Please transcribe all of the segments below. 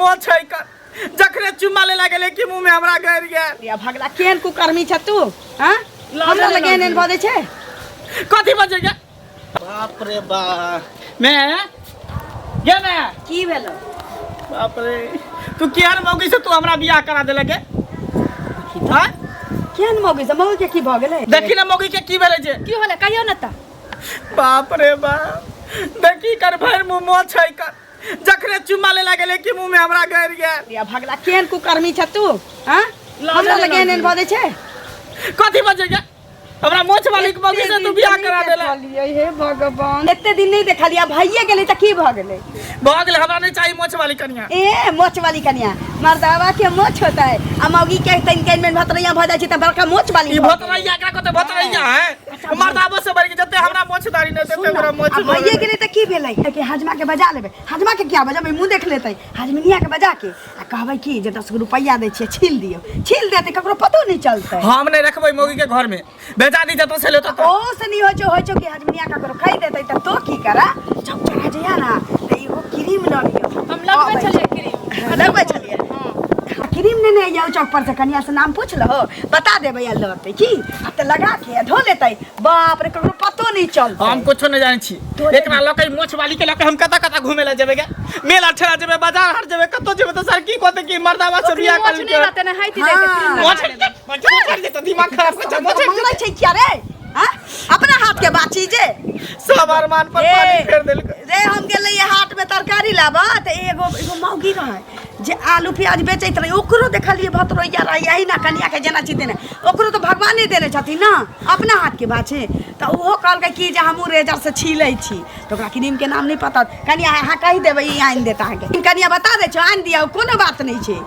मोछ है कर जखने चुम्मा ले लागले कि मुंह में हमरा गड़ गेल। या भगला, केहन कुकर्मी छ तू? हाँ, हमरा लगे एहन एहन बजै छै? कथी बजै गे? बाप रे बाप, मैं गे मैं की भेलो? बाप रे, तू केहन मौगी से तू हमरा बियाह करा देलक गे? हाँ? केहन मौगी से? मौगी के की भऽ गेलै? देखी ना मौगी के की भेलै जे। की होलै, कहियौ ने तऽ। बाप रे बाप, देखी कर भरि मुंह मोछ है कर, जखने चुम्मा ले लागले कि मुंह में हमरा गड़ गेल। या भगला, केहन कुकर्मी छ तू? हाँ, हमरा लगे एहन एहन बजै छै? कथी बजै गे? हमरा मोछ वाली के मौगी से तू बियाह करा देला। देखलियै, हे भगवान, एते दिन नहि देखलियै, भइए गेलै तऽ की भऽ गेलै? भऽ गेलै, हमरा नहि चाही मोछ वाली कनिया। ए मोछ वाली कनिया, मर्दावा के मोछ होता है आ मौगी के तन के में भतरैया भऽ जाइ छै तऽ बड़का मोछ वाली ई भऽ भतरैया एकरा कहते भतरैया है? मर्दाबो से बढ़ के जते हमरा मोछ दाढ़ी नहि तते हमरा मोछ। आ भइए गेलै तऽ की भेलै? कि हजमा के बजा लेबै। हजमा के किया बजेबै? मुँह देख लेतै। हजमिनिया के बजा के आ कहबै कि जे 10 गो रुपैआ दै छियै, छील दियौ। छील देतै, ककरो पतो नहि चलतै। हम नहि रखबै मौगी के घर में, बेचा दी जतऽ से लेतऽ। ओ से नहीं होइ छौ, होइ छौ कि हजमिनिया ककरो खाइ देतै तऽ तो की करा? चौक चढ़ा जइया ना तऽ एगो क्रीम लऽ लियौ। हम लगबै छलियै क्रीम। लगबै छलियै? हाँ, क्रीम नेने अइयौ चौक पर से, कनिया से नाम पूछ लहो, बता देबै, आ लऽतै की आ तऽ लगा के आ धो लेतै। बाप रे, ककरो पतो नहीं चलतै। हम कुछो नहीं जानै छी। एकरा लऽ के, मोछ वाली के लऽ के हम कतऽ कतऽ घूमे लए जेबै गे? मेला ठेला जेबै, बाजार हाट जेबै, कतौ जेबै तऽ सर की कहतै कि मर्दावा से ओकरी बियाह मोछ कर नहि लेलकै। रहतै ने, हटि जेतै, क्रीम लगा मोछ लेबै। मोछ हटि जेतै, दिमाग खराब कर मोछ हटि मांगै छै किया रे? हाँ? अपना हाथ के बाची जे जेतै। सब अरमान पर ए। पानी फेर देलकै। रे, हम गेल रहियै हाट में तरकारी लाबऽ तऽ एगो एगो मौगी रहै जे आलू प्याज बेचैत रहै, ओकरो देखलियै भतरोइया रहै, अहिना कनिया के जेना छी तेना। ओकरो तऽ भगवाने देने छथिन ने, अपना हाथके बात छै। तऽ ओहो कहलकै कि जे हमहूँ रेजरसँ छीलै छी। तऽ ओकरा क्रीमके नाम नहि पता। कनिया, अहाँ कहि देबै, ई आनि देत अहाँके। कनिया, बता दै छौ, आनि दियौ, कोनो बात नहि छै।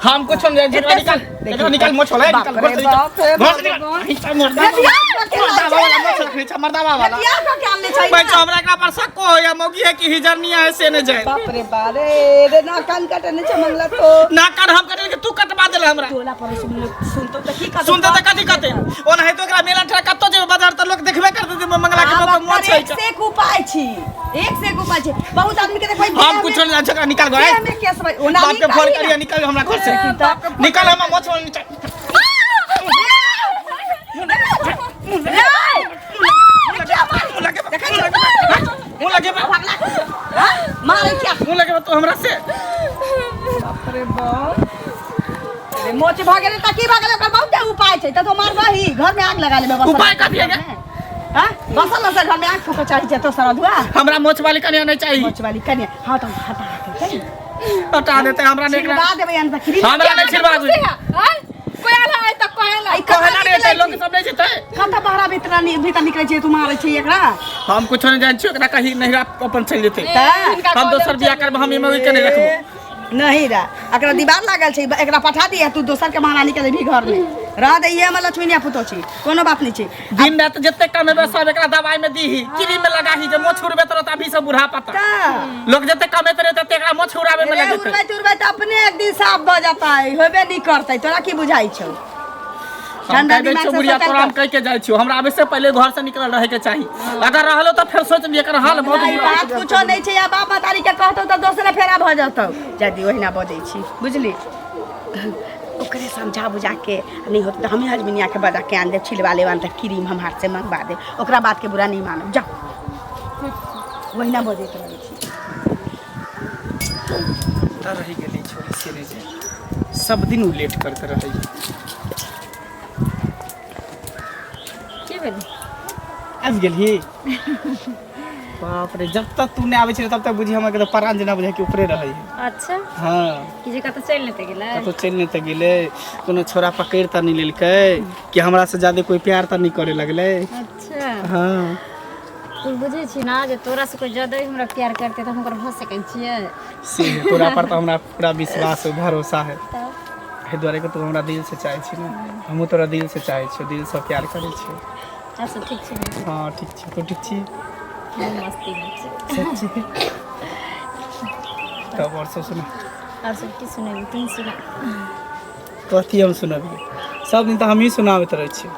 हम कुछ नहीं जानै छी। एते निकाल, एकरा निकाल, मोछ वाला निकाल, बाप घर से रे निकाल, बाप रे घर से निकाल। भगवान। ई मर्दावा मर्दावा वाला मोछ रखने छै, मर्दावा वाला। बियाह कऽ के आनले छै। भाई, हमरा एकरा पर शक होया, मौगी है कि हिजरनिया है से नहीं जाए। बाप रे बाप रे रे, ना कान कटने छै मंगला तो। ना कान हम कटल के तू कटवा देले हमरा? टोला पड़ोस में लोग सुनतो तऽ की कहतो? सुनते तऽ कथी कहते? ओनाहितो एकरा मेला ठेला कतौ जेबै बाजार तऽ लोक देखबे करते जे मंगला के आब लोक मोछ ओकर है। एक से एक उपाय छी, एक से एक उपाय छी। बहुत आदमी के देखबै हम देह कुछो में- नहीं जानै छी, ओकरा निकाल घर। देह में केस भाई ओना बाप के फोन निकाली करिया, ना। निकाल हमरा घर से, निकाल हमरा मोछ वाला निकाल। मुंह लगे, मुंह लगे, मारे क्या? मुंह लगे तो हमरा से। बाप रे बाप रे, मोच भऽ गेलै तऽ की भऽ गेलै? ओकर बहुते उपाय छै। तऽ तो मारबही, घर में आग लगा लेबै बसल। उपाय कथी है गे? हाँ, बसल बसल घर में आग फूकऽ चाहै छै तो सरधुआ। हमरा मोछ वाली कनिया नहीं चाहिए। मोच वाली कनिया, हाँ, तऽ हटा देतै। हटा देते हमरा नहीं। छिलवा देबै अन तऽ क्रीम। हमरा नहीं छिलवा दे। आँय? कोई आयल है तऽ कहेला। ई कहला कतऽ नहीं निकलै लोग छै? सब नहीं जेतै। कतऽ बहरा भीतर भीतर निकलै छै? तू मारै छै एकरा। हम कुछो नहीं जानै छी, ओकरा कहीं नहीं अपन चलि जेतै। तऽ हिनका हम कह दोसर देब। बियाह करब, हम एमे के नहीं रखबो। नहीं रा, एकरा दीवार लागल छै, एकरा पठा दिया, तू दोसर के महारानी के देबही, घर में रह दे। हमर लक्ष्मीनिया पुतो छी, कोनो बात नहीं छै। दिन रात जते कमेबे सब एकरा दवाई में दीही, क्रीम में लगाही जे मोछ उड़बे तरत अभी से बुढ़ा पता। तऽ लोग जते कमेते रहे तते एकरा मोछ उड़ाबे में रे लगेते। उड़बै तुड़बै तऽ अपने एक दिन साफ भऽ जेतै, होबे नहीं करतै। तोरा की बुझाइ छौ? हम ठंडा कह दै दिमाग छियौ से बुढ़िया, सोचल तोरा हम कर। कह के जाइ छियौ, हमरा आबे से पहिले घर से निकलल रहे के चाही। अगर रहलो तऽ फेर सोच लियै, एकर हाल बहुत ई बुरा। बात कुछो नहीं छै। आ बाप महतारी के कहतौ तऽ दोसरे फेरा भऽ जेतौ। जदी ओहिना बजै छी, बुझली? ओकरे समझा बुझा के नहीं होत तऽ हमही हजमिनिया के बजा के आन देब, छिलवा लेब, तऽ क्रीम हम हाथ से मंगवा देब। ओकरा बात के बुरा नहीं मानब, जाओ। ओहिना बजैत रहै छी। कतऽ रहि गेलै छोरी से नहि जाय, सब दिन उ लेट करते रहै। की भेलै? आबि गेलही? बाप रे, जब तक तू नहि आबै छै तब तक बुझी हमरा के परान जेना बुझाइ कि ऊपरे रहै। अच्छा। हाँ। कि जे कतऽ चलि नहि तऽ गेलै? कतौ चलि नहि तऽ गेलै, कोनो छोरा पकड़ि तऽ नहि लेलकै, कि हमरा से ज्यादा कोई प्यार तऽ नहि करे लगलै? अच्छा। हाँ। तू बुझै छी ना जे तोरा से कोई ज्यादा ही हमरा प्यार करतै तऽ हम ओकर भऽ सकै छियै? से तोरा पर तऽ हमरा पूरा विश्वास है, भरोसा है। तऽ एहि दुआरे कि तू हमरा दिल से चाहै छी ने, हमहूँ तोरा दिल से चाहै छियौ, दिल से प्यार करै छियौ। आर सब ठीक छै ने? हाँ, ठीक छै। तू ठीक छी? हम मस्ती मे छी। सच्ची? तब आओर सब सुना। आर सब की सुनेबै? तीन सुना। कथी हम सुनबियै? सब दिन तऽ हमही सुनाबैत रहै छियै।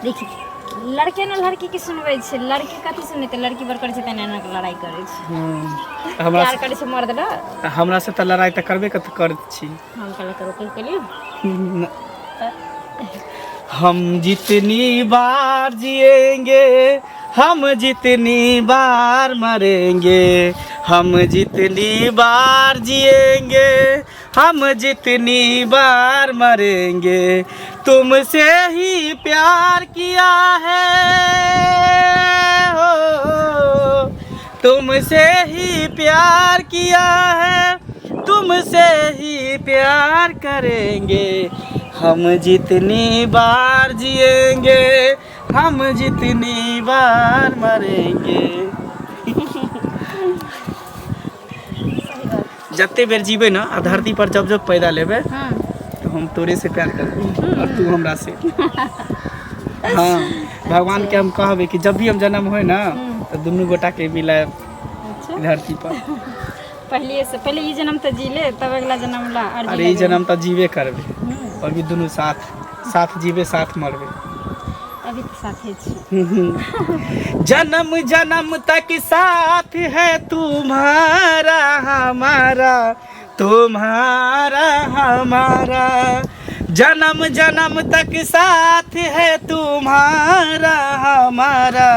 देखी। लड़के ने लड़की के सुनबै छै, लड़की कथी सुनतै? लड़की बड़ करै छै तेना एना के लड़ाइ करै छै। हमरा प्यार करै छै मर्द ने। हमरा से तऽ लड़ाइ तऽ करबे कत करैत छी। हम कहल करो कहि केलियै। हम जितनी बार जिएंगे, हम जितनी बार मरेंगे, हम जितनी बार जिएंगे, हम जितनी बार मरेंगे, तुमसे ही प्यार किया है, हो तुमसे ही प्यार किया है, तुमसे ही प्यार करेंगे। हम जितनी बार जिएंगे, हम जितनी बार मरेंगे। जते बेर जीबै ना, आ धरती पर जब जब पैदा लेबै, तो हम तोरे से प्यार करबै और तू हमरा से। हाँ, भगवान के हम कहबै कि जब भी हम जन्म होय ना, तो दुनू गोटा के मिलायब। अच्छा। धरती पर। पहले से पहले ई जन्म तऽ जी ले, तब अगला जन्म ला अर्जी। अरे, ई जन्म तऽ जीवे करबै और भी दुनू साथ साथ जीवे, साथ मरबै। अभी तऽ साथे छी। जन्म जन्म तक साथ है तुम्हारा हमारा, तुम्हारा हमारा। जन्म जन्म तक साथ है तुम्हारा हमारा,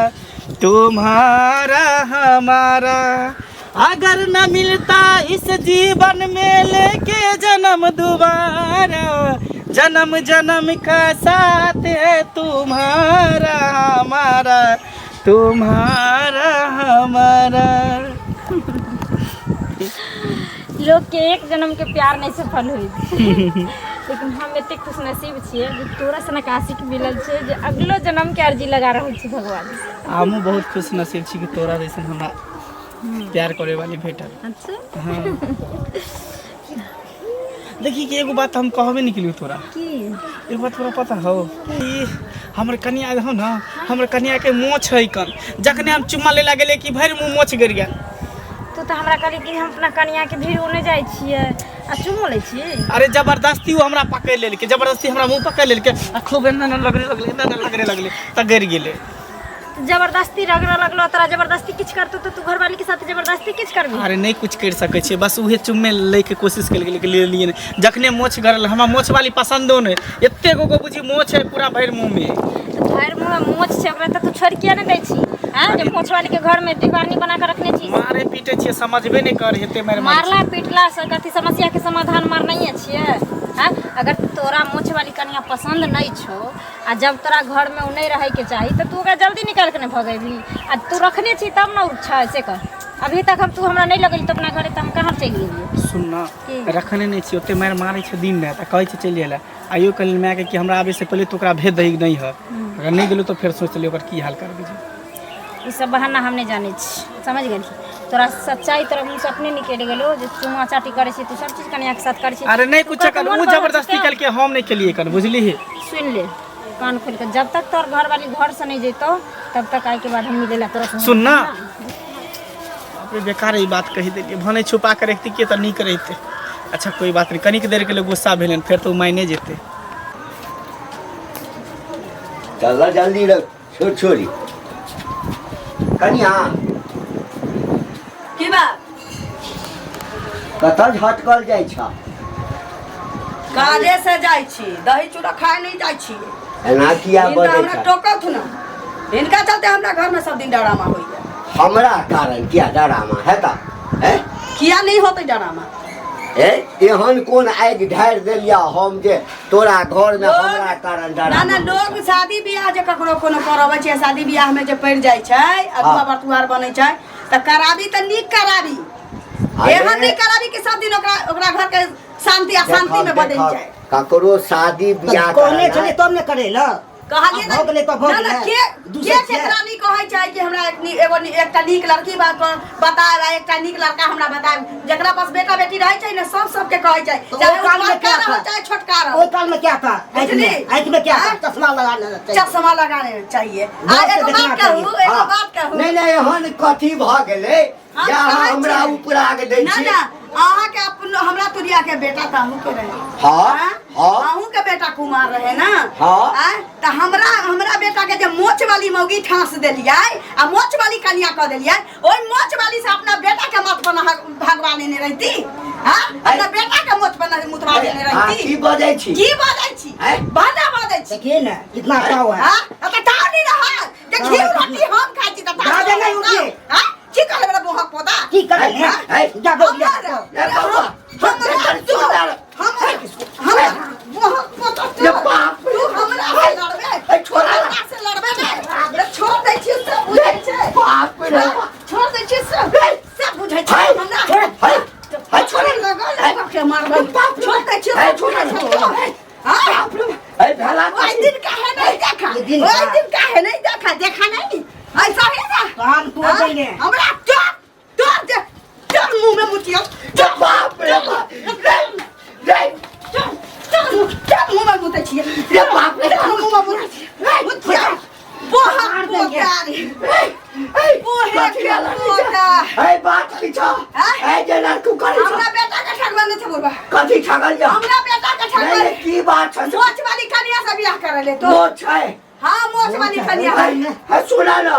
तुम्हारा हमारा। अगर न मिलता इस जीवन में लेके जन्म दोबारा, जन्म जन्म का साथ है तुम्हारा हमारा, तुम्हारा हमारा। लोग के एक जन्म के प्यार नहीं सफल होइ छै, लेकिन हम एते खुशनसीब छियै जे तोरा सनक आशिक मिलल छै जे अगलो जन्म के अर्जी लगा रहल छी भगवान से। हमहूँ बहुत खुश नसीब छी कि तोरा जैसन हमरा प्यार करे वाली भेटल। अच्छा। हाँ, देखी कि एगो बात हम कहबे नहीं केलियौ तोरा। की? एगो बात तोरा पता हौ कि हमर कनिया हो ना, हमर कनिया के मोछ है कन, जखने हम चुम्मा ले गेलियै कि भरि मुँह मोछ गिर गेल। तू तऽ हमरा कहली कि हम अपना कनिया के भीड़ नहि जाइ छियै आ चुमो लै छी। अरे, जबरदस्ती वो हमरा पकड़ लेलकै, जबरदस्ती हमरा मुँह पकड़ लेलकै आ खूब एना एना लगले लगले, एना एना लगले लगले तऽ गिर गेलै। जबरदस्ती रगड़ऽ लगलो तोरा, जबरदस्ती किछु करतौ तऽ तू घरवाली के साथ जबरदस्ती किछु करबी? अरे, नहीं कुछ कर सकै छियै, बस उहे चुम्मे लैके कोशिश केलकै, लेकिन लेलियै नहि। जखने मोछ गड़ल, हमरा मोछ वाली पसन्दो नहि। एते गो गो बुझी मोछ है पूरा भरि मुँहमे। तऽ भरि मुँह मे मोछ छै ओकरा, तऽ तू छोड़ि किया नहि दै छी? आँय, जे मोछ वाली के घर मे दीवारनी बना कऽ रखने छी। मारे पीटे छियै, समझबे नहि कर हेते मारे मारे। मारला पीटला से कथी समस्या के समाधान मारनाइए छियै? आँय, अगर तोरा मोछ वाली कनिया पसंद नहीं छौ आ जब तोरा घर में उ नहीं रहे के चाही, तऽ तू ओकरा जल्दी निकाल के नहीं भगेबही? आ तू रखने छी तब ने उ छै से कह। अभी तक हम तू हमरा नहीं लगेली तऽ अपना घरे, तऽ हम कहाँ चलि गेलियै? सुन ना। की? रखने नहि छियै, ओते मारि मारै छै दिन राति आ कहै छै चलि जाइ लए। आइयो कहलियै मायके कि हमरा आबै से पहिले तू ओकरा भेज दही नहीं है, अगर नहि गेलौ तऽ फेर सोचि लियौ ओकर की हाल करबै जे। ई सब बहाना हम नहीं जानै छी, समझ गेली? तोरा सच्चाई तोरा मुँह से अपने निकलि गेलो जे चुमा चाटी करै छी तू, सब चीज कनिया के साथ करै छी। अरे, नहि कुछ ओकर कर तऽ ओ मोन जबरदस्ती बढ़ल छै। केलकै, हम नहि केलियै कन, बुझलिही? सुन ले कान खोलि कऽ, जब तक तोहर घरवाली घर से नहीं जैतौ तब तक आइ के बाद हम मिले ला तोरा से। सुन ना, बाप रे, बेकार ई बात कहि देलियै। भने छुपा के रखती के तऽ नीक रहितै। अच्छा, कोई बात नहीं, कनिक देर के लिए गुस्सा भेलनि, फेर तऽ ओ मायने जेतै। चल जल्दी रख, छोड़ छोड़ी कनिया। की बात? कतऽ झटकल जाइ छ? काजे से जाइ छी, दही चूड़ा खाए नहीं जाइ छी। एना किया हिनका बजै हमरा छ? टोकत न, हिनका चलते हमरा घर में सब दिन डरामा होइया। हमरा कारण किया डरामा हेता हैं? किया नहीं होते डरामा? ए, एहन कोन आगि ढारि देलिया हम जे तोरा घर में हमरा कारण ना डरामा? ना, लोग शादी बियाह जे ककरो कोनो करबै छै, शादी बियाह में जे पड़ि जाइ छै, अगुआ बरतुआर बनै छै, तऽ कराबी तऽ नीक कराबी। अरे, एहन नहि कराबी कि सब दिन ओकरा ओकरा घर के शांति अशांति में बदलि देखो, जाए। ककरो शादी बियाह कहने करनाइ- छलियै तब ने करे ल। कहलियै। भऽ गेलै तऽ भऽ ना ना। गेलै। के दूसर के छियै। केकरा नहीं कहै छै कि हमरा एक एगो एकटा नीक लड़की बात बतायब आ एकटा नीक लड़का हमरा बतायब। जकरा पास बेटा बेटी रहै छै ने, सब सबके कहै छै, तो चाहे ओहि ओ काल में बड़का क्या रहो था? चाहे छोटका रहो। ओहि काल में क्या था? आँखि बुझली? में, आँखि में क्या था? आँय? चश्मा लगाना चाहिए। चश्मा लगाने चाहिए। आ गौर से एगो देखना बात कहू, चाहिए। एगो हाँ। बात कहू। नहीं नहीं, एहन कथी भऽ गेलै हम जे अहाँ कहै हमरा छी। उपराग दै ना छी? ना, अहाँके अपन हमरा तुरिया मुखिया के बेटा त अहूँ के रहे। हाँ, हाँ? हाँ। अहूँ के बेटा कुमार रहे ना। हाँ। आँय? त हमरा हमरा बेटा के जे मोच वाली मौगी ठास देलियै आ मोच वाली कनिया कऽ देलियै, ओहि मोच वाली से अपना बेटा के मत पर भगवा लेने रहती। हाँ? अपना बेटा के मोच पर मुतवा देने हाँ, रहती। की बजै छी? की बजै छी? आँय? भाना बजै छी। देखिए ना कितना ताव है। हाँ? आ त ताव नहीं रहा जे घी रोटी हम खाइ छी त ताव दादा नहीं उठिए। हाँ? की कहले बड़ा बोहक पोता? की करे हैं? हैं? जा बौआ ए, बौआ, हमरा तू हमरा बोहक पोता ये बाप रे। तू हमरा से लड़बे? ए, छोड़ा ना। हमरा से लड़बे ने? रे छोड़ दै छी सब बुझै छै। बाप रे बाप। छोड़ दै छी सब सब बुझै छै। है, हमरा छोड़, है, है, छोड़। लगल लगल के मारबै। बाप रे। छोड़ दै छी है, सब छोड़ बुझै ना, छै। छोड़। हाँ? बाप रे बाप। ए, भेला ओहि दिन काहे नहीं देखा? ओहि दिन ओहि का? दिन काहे नहीं देखा? देखा नहीं? ऐसा ही ना? कान तोड़ हाँ? देंगे। हमरा चोर चोर दे चोर मुंह में मुतियो। ये बाप रे बाप। रे, रे, चोर चोर चोर मुंह में मुते छियै। ये बाप रे चोर मुंह में मुते छियै। मुतियो। बोहा मार देंगे। पोता रे। ए, बोहे कथी के भेला रे? पोता। ए, बात की छौ? हाँ? ए, जेना तू करै छौ। हमरा बेटा के ठगबा नहीं छै बुढ़बा। कथी ठगल जा? हमरा बेटा के नहीं, ठगबा। नहीं, की बात छै? मोच वाली कनिया से बियाह करे ले तो। मोछ छै। हाँ मोच वाली कनिया। ए, ए, सुना ना,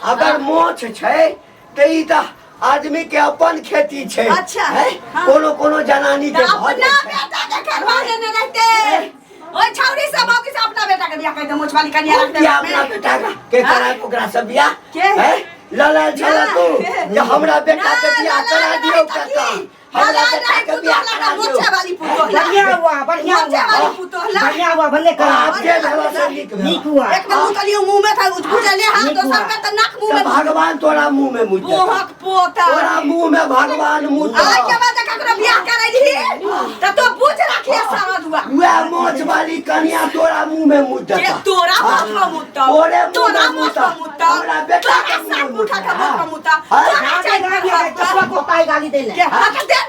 अगर मोछ छै तऽ ई तऽ आदमी के अपन खेती छै। अच्छा, हैं? हाँ। कोनो कोनो जनानी के तऽ भऽ अपना जाइ छै। बेटा के करवा देने रहते। ओइ छौरी से मौगी से अपना बेटा के बियाह कर दे, मोच वाली कनिया रख दे। बियाह अपना बेटा के के हाँ? करा ओकरा से बियाह? के? हैं? ललल छल ना। तू जे हमरा बेटा के ना, बियाह ललल करा नहीं दियौ तऽ काका। की? हमरा ललल बेटा नहीं के बियाह पुतोहला करा का दियौ। मोचे वाली पुतोहला। बढ़िया हुआ, बढ़िया मोचे हुआ। वाली पुतोहला। बढ़िया हुआ, भले करा। आब जे भेल से नीक भेल। नीक हुआ। एक में मुतलियो मुंह में था उजले हाथ, नीक दोसर हुआ। में तऽ नाक मुंह तऽ में। भगवान तोरा मुंह में मुँह देतौ। बोहक पोता। तोरा मुंह में भगवान मुँह आइ के देतौ। बाद ककरो बियाह करै छी तऽ तो बुझ राखिए सारा दुआ। उएह मोछ वाली कनिया तोरा मुंह में मुँह जे देतौ। तोरा हाँ। मुँह में मुतौ, तोरे मुँह तोरा में मुँह मुतौ। में मुतौ, हमरा बेटा तोरा के मुँह सात में मुठा के मुतौ। मुँह में मुतौ, हाँ। तोरा चारि गाली मुठा दे, चश्मा को पाई गाली देने। के हाँ के दे ना।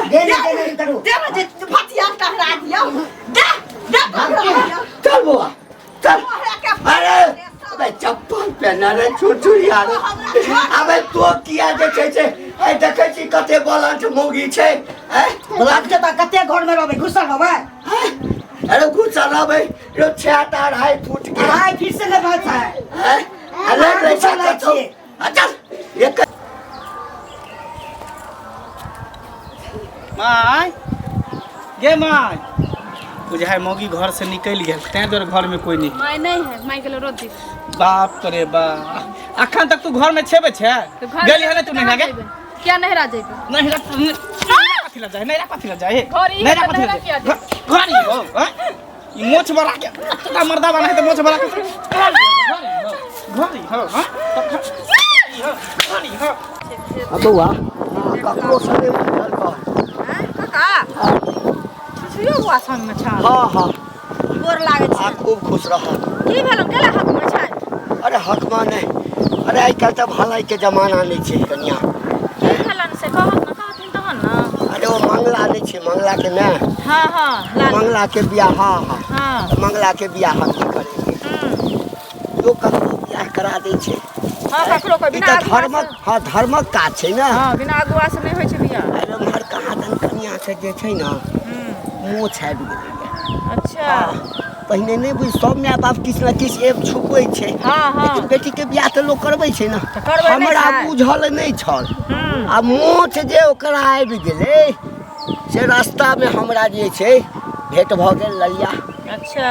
दे ना, दे ना, करू। दे ना, जे भतिया टहरा दियौ। दे, दे टहरा दियौ। चल बौआ चल। तोहरा के अरे अबे चप्पल पहना रे छुरछुरिया रे। अबे तो किया जे छै से ए देखै छी कते बलंठ मौगी छै। ए बलाट के तऽ कते घर में रहबै, घुसल रहबै? हैं? अरे घुसल रहबै यो 6 टा 2.5 फुट के। अढ़ाई फीट से नहि बात है। हैं? अरे रे घुसल रहै कतौ। छियै। आ चल एक माय गे my, बुझाइ मौगी घर से निकलि गेल तैं दुआरे घर में कोई नहीं। माय नहीं है, माय गेलो रोज दी। बाप रे बाप, अखन तक तू घर में छेबे छे? तो घर गेली है ना तू नहिरा गे? जेबै। किया नहिरा जेबै? नहिरा कथी ला जाए? नहिरा कथी ला जाए? घर ई है नहिरा तऽ कथी ला नहिरा जाए? किया जेबै? घर ई हो, हैं? ई मोछ बड़ा के तोरा मर्दा बना है तऽ मोछ बड़ा के घर ई हो, हैं? घर ई हो, घर ई हो। आ बौआ ककरो संगे उठल कर। काका छुछुयो बुआ संग में छा। हाँ हाँ गोर लागै आ छै। खूब खुश रह। की भेलौ केला हक में छै? अरे हकमा नहि, अरे आइ काल्हि तऽ भलाई के जमाना नहि छै कनिया। की भेलन से कहत न, कहथिन तहन न। अरे ओ मंगला नहि छै, मंगला के माय। हाँ हाँ लाल। मंगला के बियाह। हाँ हाँ हाँ। तऽ मंगला के बियाह हम की करेंगे? हम्म। लोक ककरो बियाह करा दै छै। हाँ ककरो कोई ई बिना तऽ अगुआ धर्मक से। हाँ धर्मक काज छै ने। हाँ बिना अगुआ से नहि होइ छै बियाह। अरे उम्हर कहाँ दन कनिया के जे छै ने मोछ आबि गेलैया। अच्छा। पहिने नहि बुझ, सब माय बाप किछु ने किछु एब छुपबै छै। हाँ, हाँ। लेकिन बेटी के बियाह तऽ लोक करबै छै ने। तऽ करबै नहि हमरा छै। बुझल नहि छल। हम्म। आ मोछ जे ओकरा आबि गेलै से रास्तामे हमरा जे छै भेट भऽ गेल ललिया। अच्छा।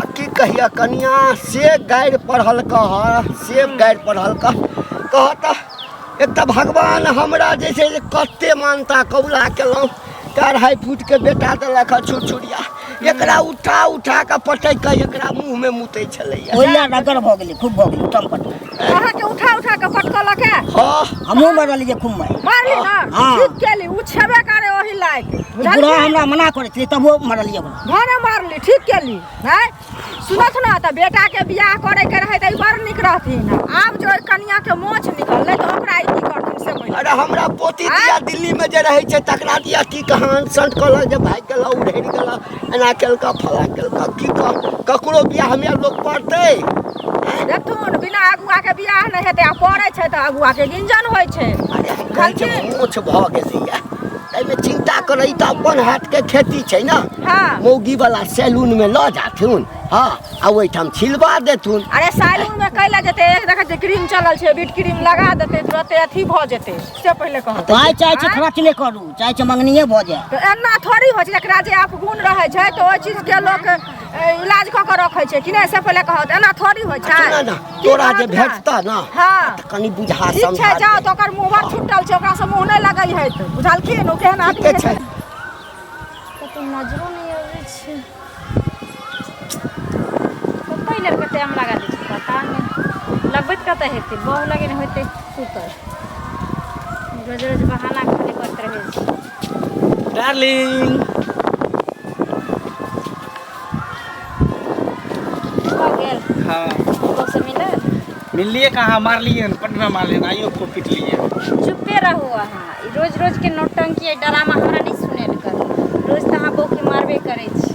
आ की कहिया कनिया से गारि पढ़ल कह, से गारि पढ़ल कह। कह तऽ एक तऽ भगवान हमरा जे छै से कते मानता कबूला केलहुँ, 2.5 फुट के बेटा देलक हँ छुरछुरिया, एकरा उठा उठा कऽ पटकि कऽ एकरा मुँह में मुतै छलैया। ओहिया रगड़ भऽ गेलै, खूब भऽ गेलै टमपट। अहाँके उठा उठा कऽ पटकलक है? हाँ। हमहूँ मरलियै खूब मारि। मारली ना? हाँ। ठीक केली, उ छेबे करे ओही लायक। बुढ़ा हमरा मना करै छलै तबो मरलियै ओकरा। भने मारली, ठीक केली। हैं? सुनत ना तऽ बेटा के बियाह करे के रहे तऽ ई बड़ नीक रहथिन। आब जो ओहि कनिया के मोछ निकललै तऽ ओकरा ई की करथिन से कहियौ। अरे हमरा पोती दिया दिल्ली में जे रहै छै तकरा दिया की कहाँ संट कहलक जे भागि गेलौ, उधरि गेलौ, एना केलकौ, फला केलकौ, की कह ककरो बियाह में लोक पड़तै? देखथुन बिना अगुआ के बियाह नहि हेतै, आ पड़ै छै तऽ अगुआ के गिंजन होइ छै। अरे हम कहै छै मोछ भऽ गेलैया, एहिमे चिन्ता करऽ, ई तऽ अपन हाथके खेती छै ने। हाँ। मौगी वाला सैलून में लऽ जाथुन, हाँ, आ ओहिठाम छिलबा देथुन। अरे सैलून में कैला जेतै? एक देखै छियै क्रीम चलल छै, बीट क्रीम लगा देतै, तुरते अथी भऽ जेतै। से पहिले कहू। पाइ चाहै छै खर्च नहि करू, चाहै छै मंगनीये भऽ जाय। तऽ एना थोड़ी होइ छै। जकरा जे अपगुण रहै छै तऽ ओहि चीजके लोक इलाज कऽ के रखै छै कि नहि, से पहिले कहू। तऽ एना थोड़ी होइ छै। सुन ने, की तोरा जे कहत ने? भेटतह ने, हाँ। तऽ कनि बुझा ठीक छै समझा जाओ दे। तऽ ओकर मुँह बड़ छुटल छै, ओकरासँ मुँह नहि लगै है तऽ बुझलखिन ओ केहन आदमी ठीके छै। कतौ नजरो नहि अबै छै। कतऽ ई लड़का टाइम लगा दै छै पता नहि। लगबैत कतऽ हेतै? बहु लगे ने होतै सुतल, रोज रोज बहाना खाली करैत रहै छै। डार्लिंग, भऽ गेल? हाँ। बहुसँ मिलल? मिललिए कहाँ, मारलिए हन, पटना मारलिए, आइयो खूब पिटलिए। चुप्पे रहू अहाँ। ई रोज रोज के नौटंकी, ई डरामा हमरा नहि सुनेल करू। रोज तऽ अहाँ बहूके मारबे करै छी।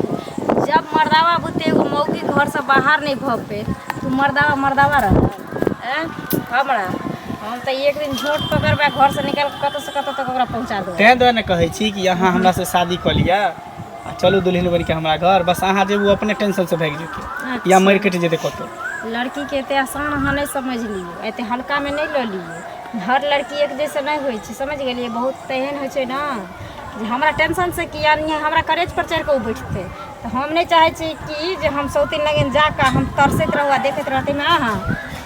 जब मर्दावा बुते एगो मौगी घरसँ बाहर नहि भऽ पेत तऽ मर्दावा मर्दावा रहल? आँय, हमरा हम तऽ एक दिन झोंट पकड़बै, घरसँ निकालि कऽ कतऽसँ कतऽ तक ओकरा पहुँचा देबै। तें दुआरे ने कहै छी कि अहाँ हमरासँ शादी कऽ लिअ आ चलू दुल्हन बनि कऽ हमरा घर। बस अहाँ जेबू, अपने टेंशनसँ भागि जेतै या मरि कटि जेतै कतहु। लड़कीके एते आसान अहाँ नहि समझ लियौ, एते हल्कामे नहि लऽ लियौ। हर लड़की एक जैसे नहि होइ छै, समझ गेलियै? बहुत तऽ एहन होइ छै ने जे हमरा टेंशनसँ कि यानी हमरा करेज पर चढ़ि कऽ ओ बैठतै। तऽ हम नहि चाहै छी कि जे हम सौतिन लगन जा कऽ हम तरसैत रहू आ देखैत रहू। ताहिमे अहाँ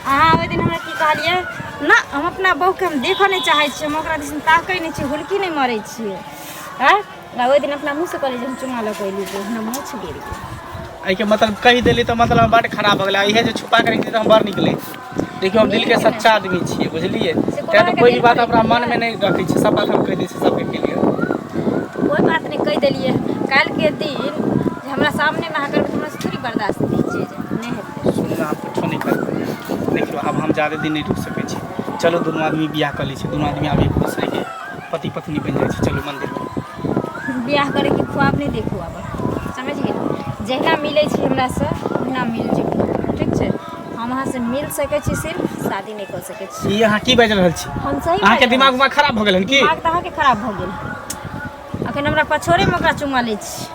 अहाँ ओहि दिन हमरा की कहलियै ना, हम अपना बहूके हम देखऽ नहि चाहै छियै, हम ओकरा दिस ताकै नहि छियै, हुलकी नहि मारै छियै। आँय, आ ओहि दिन अपना मुँहसँ कहलियै जे हम चुमा लऽ कऽ एली तऽ हमरा मोछ गिर गेल। एहिके मतलब कहि देली तऽ मतलब बड्ड खराब भऽ गेलै। इहे जे छुपा कऽ रखिती तऽ हम बड़ नीक लगितै। देखियौ, हम दिलके सच्चा आदमी छियै, बुझलियै? तैँ तऽ कोइ भी बात अपना मनमे नहि रखै छियै, सब बात हम कहि दै छियै सबके के लिए। कोइ बात नहि, कहि देलियै। काल्हिके दिन जे हमरा सामनेमे अहाँ करबै तऽ हमरा से थोड़ी बर्दाश्त हेतै? ई चीज नहि हेतै। सुनू ने, आब कुछो नहि करबै। देखियौ, आब हम ज्यादे दिन नहि रुकि सकै छी। चलू, दुनू आदमी बियाह कऽ लै छी। दुनू आदमी आब एक दूसरेके पति पत्नी बनि जाइ छी। चलू मन्दिरमे। बियाह करैके ख्वाब नहि देखू आब, समझ गेलियै? जहिना मिलै छी हमरासँ ओहिना मिल जेबै, ठीक छै? हम अहाँसँ मिल सकै छी, सिर्फ शादी नहि कऽ सकै छी। ई अहाँ की बाजि रहल छी? हम सही अहाँके बाजि दिमाग रहल उमाग खराब भऽ गेल हन छी। की? दिमाग तऽ अहाँके खराब भऽ गेल। अखन हमरा पछोड़ेमे ओकरा चुमा लै छी।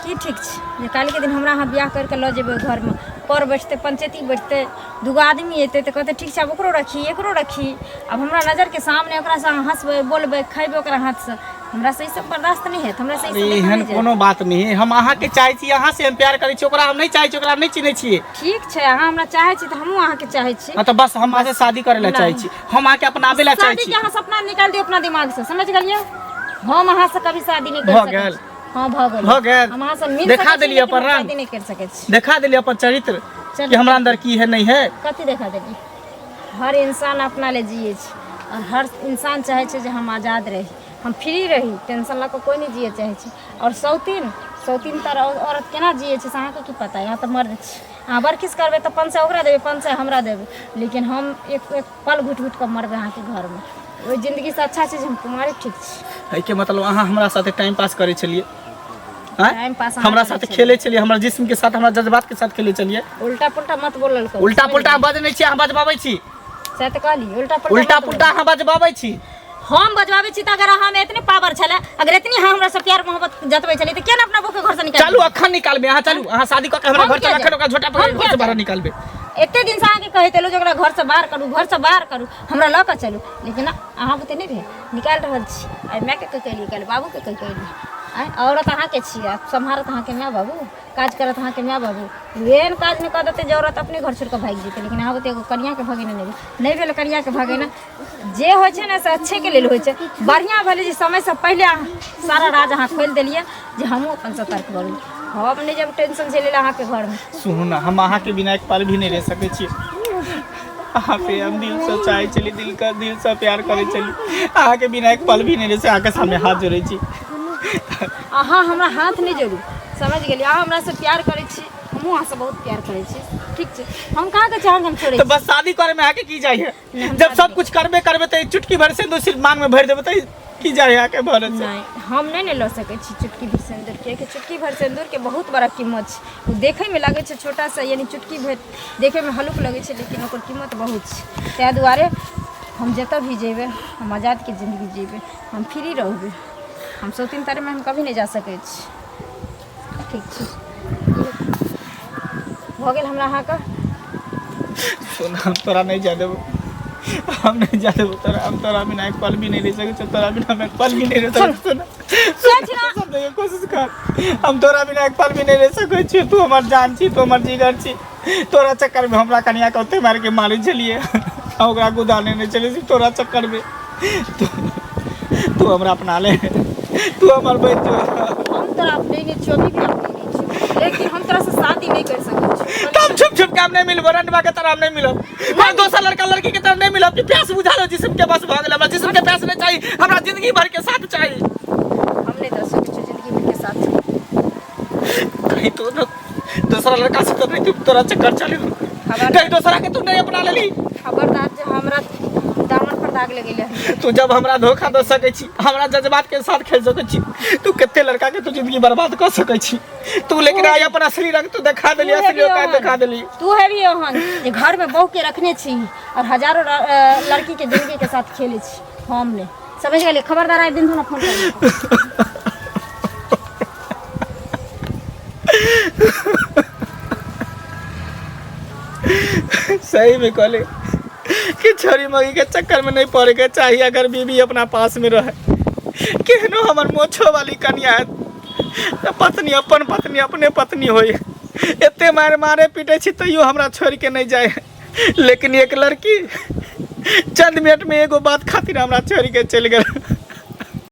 की ठीक छै जे काल्हिके दिन हमरा अहाँ बियाह करि कऽ लऽ जेबै, घरमे पर बैठतै, पंचैती बैठतै, दूगो आदमी एतै तऽ कहतै ठीक छै, आब ओकरो रखी, एकरो रखी। आब हमरा नजरके सामने ओकरासँ अहाँ हँसबै, बोलबै, खयबै ओकरा हाथसँ, हमरा से ई सब बर्दाश्त नहि हैत। हमरा से ई सब अरे देखल एहन नहि जायत। कोनो बात नहि है। हम अहाँके चाहै छी, अहाँ से हम प्यार करै छी, ओकरा हम नहि चाहै छी, ओकरा हम नहि चिन्है छियै। ठीक छै, अहाँ हमरा चाहै छी तऽ हमहूँ अहाँके चाहै छी। हाँ तऽ बस हम अहाँसँ शादी करै लए चाहै छी, हम अहाँके अपनाबै लए चाहै शादी छी। के अहाँ सपना निकालि दियौ अपना दिमाग से, समझ गेलियै? हम अहाँ से कभी शादी नहि कर भऽ सकै गेल। छी। हाँ, भऽ गेल। भऽ गेल। हम अहाँ से मिल देखा सकै छी, देलियै लेकिन अपन हम रंग। शादी नहि कर सकै छी। देखा देलियै अपन चरित्र चल। कि हमरा अंदर की है नहीं है। कथी देखा देलियै? हर इंसान अपना ले जियै छै और हर इंसान चाहै छै जे हम आजाद रही, हम फ्री रही। टेंशन लऽ कऽ कोइ नहि जियै चाहै छै। आओर सौतीन सौतीन तर औरत केना जियै छै से अहाँके की पता? अहाँ तऽ मर्द छी। अहाँ बरखिस करबै तऽ 500 ओकरा देबै, 500 हमरा देबै, लेकिन हम एक एक पल घुटि घुटि कऽ मरबै अहाँके घरमे। ओहि जिन्दगीसँ अच्छा छै जे हम कुमारे ठीक छी। एहिके मतलब अहाँ हमरा साथे टाइम पास करै छलियै? आँय? टाइम पास अहाँ हमरा करै साथे छलियै। खेलै छलियै, हमरा जिस्म के साथ, हमरा जज्बात के साथ खेलै छलियै। उल्टा पुल्टा मत बोलल करू। उल्टा पुल्टा बजै नहि छी, अहाँ बजबाबै छी। से तऽ कहली, उल्टा पुल्टा उल्टा मत बोलू। पुल्टा अहाँ बजबाबै छी। हम बजबाबै छी तऽ अगर अहाँमे एतने पावर छलै, अगर एतनी अहाँ हमरा से प्यार मोहब्बत जतबै छलियै, तऽ किया ने अपना बहूके घरसँ निकालि चलू, अखन निकालबै। अहाँ चलू, अहाँ शादी कऽ के हमरा हम घर किया चलू, अखन जायब? ओकरा झोटा पकड़ि हम घर किया से बाहर जायब? निकालबै। एते दिनसँ अहाँके कहैत एलहुँ जे ओकरा घरसँ बाहर करू, घरसँ बाहर करू, हमरा लऽ कऽ चलू, लेकिन अहाँ बुते नहि भेल। निकालि रहल छी। आइ मायके कहि कऽ एलियै, काल्हि बाबूके कहि कऽ एलियै। आँय, औरत अहाँके छियै, सम्हारत अहाँके माय बाबू, काज करत अहाँके माय बाबू। एहन काज नहि कऽ देतै जे औरत अपने घर छोड़ि कऽ भागि जेतै, लेकिन अहाँ बुते एगो कनिआँके भगेने नहि भेल। नहि भेल कनिआँके भगेना। जे होइ छै ने से अच्छेके लेल होइ छै। बढ़िआँ भेलै जे समयसँ पहिले अहाँ सारा राज अहाँ खोलि देलियै जे हमहूँ अपन सतर्क भऽ गेलियै। हम नहि जब टेंशन झेलै लए अहाँके घरमे। सुनू ने, हम अहाँके बिना एक पल भी नहि रहि सकै छी। अहाँ पे हम दिल से चाहै छली, दिल का दिल से प्यार करै छली। अहाँके बिना एक पल भी नहि रहि सकै। अहाँके सामने हाथ जोड़ै छी। अहाँ हमरा हाथ नहि जोड़ू, समझ गेलियै? अहाँ हमरासँ प्यार करै छी, हमहूँ अहाँसँ बहुत प्यार करै छी, ठीक छै? हम कहाँ कहै छी अहाँके हम छोड़ै तऽ छी। बस शादी करे में अहाँके की जाइ है? नहि, हम जब शादी सब कुछ करबे करबे तऽ एक चुटकी भर सिंदूर सिर्फ मांग में भरि देबै तऽ की जाइ है अहाँके भरे से? नहि, हम नहि ने लऽ सकै छी चुटकी भर सिन्दूर, कियाकि चुटकी भर सिन्दूरके बहुत बड़ा कीमत छै। ओ देखैमे लागै छै छोटा सा, यानी चुटकी भरि देखैमे हल्लुक लगै छै, लेकिन ओकर कीमत बहुत छै। ताहि दुआरे हम जतऽ भी जेबै, हम आजादके जिन्दगी जीबै, हम फ्री रहबै। हम सौतीन तारे में हम कभी नहीं जा सकै छी। ठीक छै, भऽ गेल हमरा अहाँके। सुन, हम तोरा नहीं जा देबो, हम नहीं जा देबो तोरा। हम तोरा बिना एक पल भी नहीं रह सकै छियौ, तोरा बिना हम एक पल भी नहीं रह सकै छियौ। सोच ना। समझै के कोशिश कर, हम तोरा बिना एक पल भी नहीं रह सकै छियौ। तू हमर जान छी, तू हमर जिगर छी। तोरा चक्कर में हमरा कनिया के ओते मारि के मारै छलियै आ ओकरा गुदा लेने छलियै सिर्फ तोरा चक्कर में। तू तू हमरा अपना ले, तू हमर बनि जो। हम तोरा अपने नहीं छियो, अभी भी अपने नहीं छियो, लेकिन हम तोरा से शादी नहीं कर सकै छी। तब छुप छुप के हम नहीं मिलबो, रंडवा के तरह हम नहीं मिलब, कोई दोसर लड़का लड़की के तरह नहीं मिलब कि प्यास बुझा लो जिस्म के, बस भऽ गेल। हमरा जिस्म के प्यास नहीं चाहिए, हमरा जिंदगी भर के साथ चाहिए। हम नहीं दे सकै छियो जिंदगी भर के साथ। कहीं तो न दूसरा लड़का से तो नहीं तू तोरा चक्कर चली, कहीं दूसरा के तू नहीं अपना लेली? खबरदार जे हमरा दामन पर दाग लगेले हन। तू जब हमरा धोखा दऽ सकै छी, हमरा जज्बात के साथ खेल सकै छी, तू कते लड़का के तू जिंदगी बर्बाद कऽ सकै छी तू? लेकिन आइ अपन असली रंग तू देखा देली, तू असली हेबी औकात ओहन। देखा देली। तू हेबी ओहन जे घर में बहू के रखने छी और हजारों लड़की के जिंदगी के साथ खेले छी। हम नहीं समझ गेलियै। खबरदार, आइ दिन हमरा फोन कर। सही में कहले कि छोरी मगी के चक्कर में नहीं पड़े के चाहिए अगर बीबी अपना पास में रहे। केहनो हमर मोछो वाली कनिया है तऽ पत्नी अपन पत्नी अपने पत्नी होई। एते मारे मारे पीटे छी तैयो हमरा छोड़ के नहीं जाए, लेकिन एक लड़की चंद मिनट में एगो बात खातिर हमरा छोड़ के चलि गेल।